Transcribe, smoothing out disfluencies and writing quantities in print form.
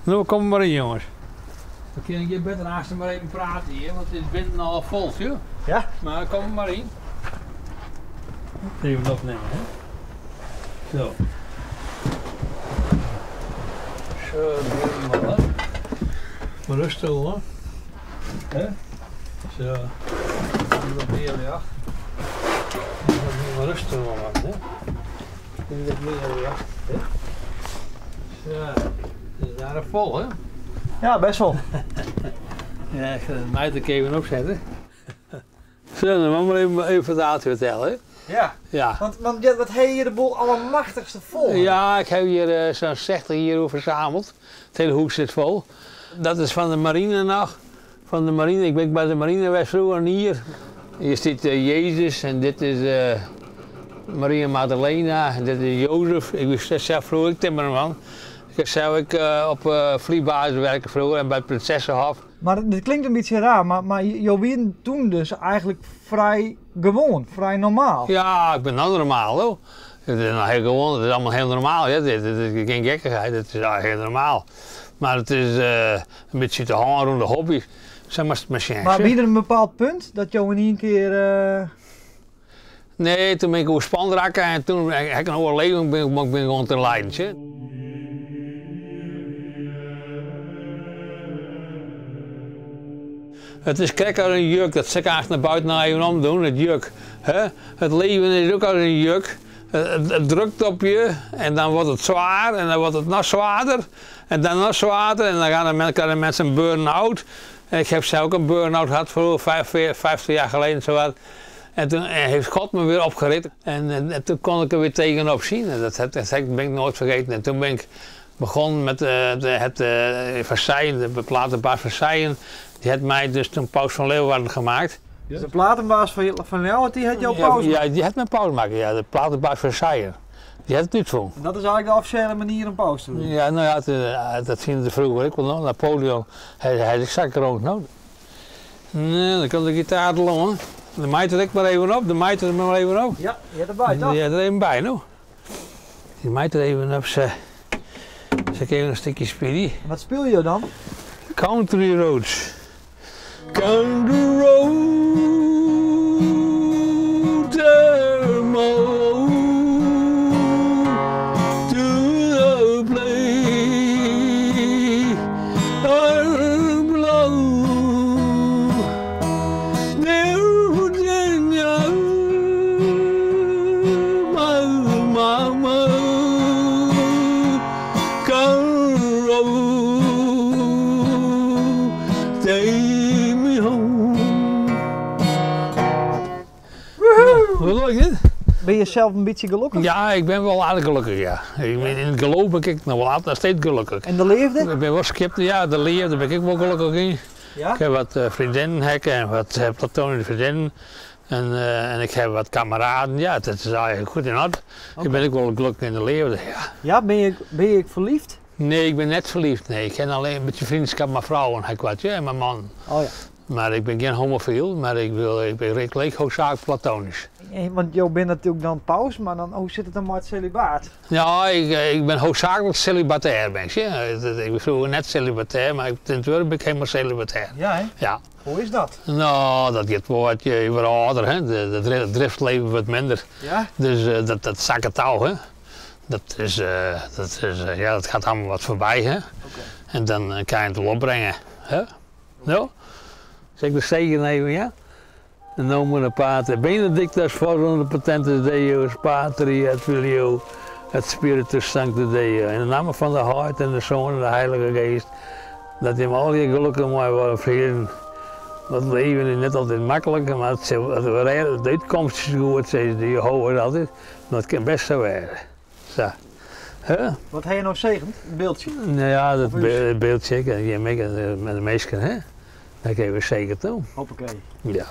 No, kom mar yn, jonges. We kinne hjir better aanst mar even prate hjir, want it is binnen al fol, sjoch. Ja? Mar kom mar yn. Even opnimme, hè. Zo. Zo, doe maar. Maar rustig hoor. Hè? Zo. Wat meer ja. Maar rustig man, hè. Wat meer ja. Hè? Zo. Het is daar vol, hè? Ja, best wel. Ja, ik ga de meid ook even opzetten. Zo, dan moet ik maar even, even het vertellen. Hè? Ja. Ja. Want ja, wat heb je hier de boel allermachtigste vol? Ja, ik heb hier zo'n 60 hier verzameld. Het hele hoek zit vol. Dat is van de marine nog. Van de marine. Ik ben bij de marine was vroeger hier. Hier zit Jezus en dit is Maria Magdalena en dit is Jozef. Ik was zelf vroeger ik timmerman. Ik zou ik op vliegbasis werken vroeger en bij het Prinsessenhof. Maar dit klinkt een beetje raar, maar je wie toen dus eigenlijk vrij gewoon, vrij normaal. Ja, ik ben nou normaal hoor. Het is nou heel gewoon, het is allemaal heel normaal. Ja. Dit is geen gekkigheid, het is eigenlijk heel normaal. Maar het is een beetje te hangen rond de hobby. Zeg maar, machine. Maar wie er een bepaald punt dat jou in één keer... Nee, toen ben ik overspannen raken en toen heb ik een overleving ben ik gewoon te lijden. Hè. Het is krek als een juk, dat zeg ik eigenlijk naar buiten naar even omdoen, het juk. Hè? Het leven is ook als een juk. Het drukt op je en dan wordt het zwaar en dan wordt het nog zwaarder. En dan nog zwaarder en dan gaan de krijgen mensen een burn-out. Ik heb zelf ook een burn-out gehad vroeger, 50 jaar geleden zowat. En toen heeft God me weer opgerit en toen kon ik er weer tegenop zien. En dat ben ik nooit vergeten. En toen ben ik begonnen met het Verseien, de platenbaas Verseien. Die had mij dus toen Paus van Leeuwarden gemaakt. Dus de platenbaas van Leeuwarden, die had jou Ja, paus ja, gemaakt? die had mijn paus gemaakt, ja, de platenbaas Verseien. Die had het niet voor. En dat is eigenlijk de officiële manier om paus te doen? Ja, nou ja, dat zien ze vroeger ook wel nog. Napoleon, hij is exact rond nodig. Nee, dan kan de gitaar er hoor. De meid er ik maar even op, de meid er maar even op. Ja, je hebt erbij, toch? Die hebt er even bij, nou. Die meid er even op, ze. Ze even een stukje spelen. En wat speel je dan? Country Roads. Country Road, to the place I belong. There, Virginia, my mama, country road, take me home. Woehoe! Hoe leuk dit? Ben je zelf een beetje gelukkig? Ja, ik ben wel aardig gelukkig, ja. Ik ben in het geloof ben ik nog wel altijd steeds gelukkig. En de liefde? Ik ben wel sceptisch, ja, de liefde, daar ben ik wel gelukkig in. Ja? Ik heb wat vriendinnen hekken en wat platonische vriendinnen. En ik heb wat kameraden, ja, dat is eigenlijk goed in orde. Oké. Ik ben ook wel gelukkig in de liefde, ja. Ja, ben je verliefd? Nee, ik ben net verliefd, nee. Ik ken alleen een beetje vriendschap met vrouwen, heb ik wat, ja, en mijn man. Oh ja. Maar ik ben geen homofiel, maar ik ben redelijk hoofdzakelijk platonisch. Nee, want jou bent natuurlijk dan paus, maar dan, hoe zit het dan met het celibaat? Ja, ik ben hoofdzakelijk celibatair, ben ik, ja. Ik ben vroeger net celibatair, maar tegenwoordig ben ik helemaal celibatair. Ja, hè? Ja. Hoe is dat? Nou, dat gaat wel wat, je wordt ouder, hè. De driftleven wordt minder. Ja? Dus dat zak het touw, hè. Dat gaat allemaal wat voorbij, hè. Oké. En dan kan je het wel opbrengen, hè. Nou, zeg ik de zegen even, ja? In nomine Pater Benedictus forum potentes Deus, Patri et Filio et Spiritus Sancti Deo. In de naam van de Hart en de Zoon en de Heilige Geest, dat hem al je gelukkig mooi worden, vrienden. Dat leven is net altijd makkelijk, maar de uitkomst is goed, zei de Jehovah altijd. Maar het kan best zo worden. Zo. Huh? Wat heb je nou zegend? Een beeldje? Nou ja, dat Of is het beeldje, ik en je met de meesten, hè? Dat geven we zeker toe. Hoppakee. Ja.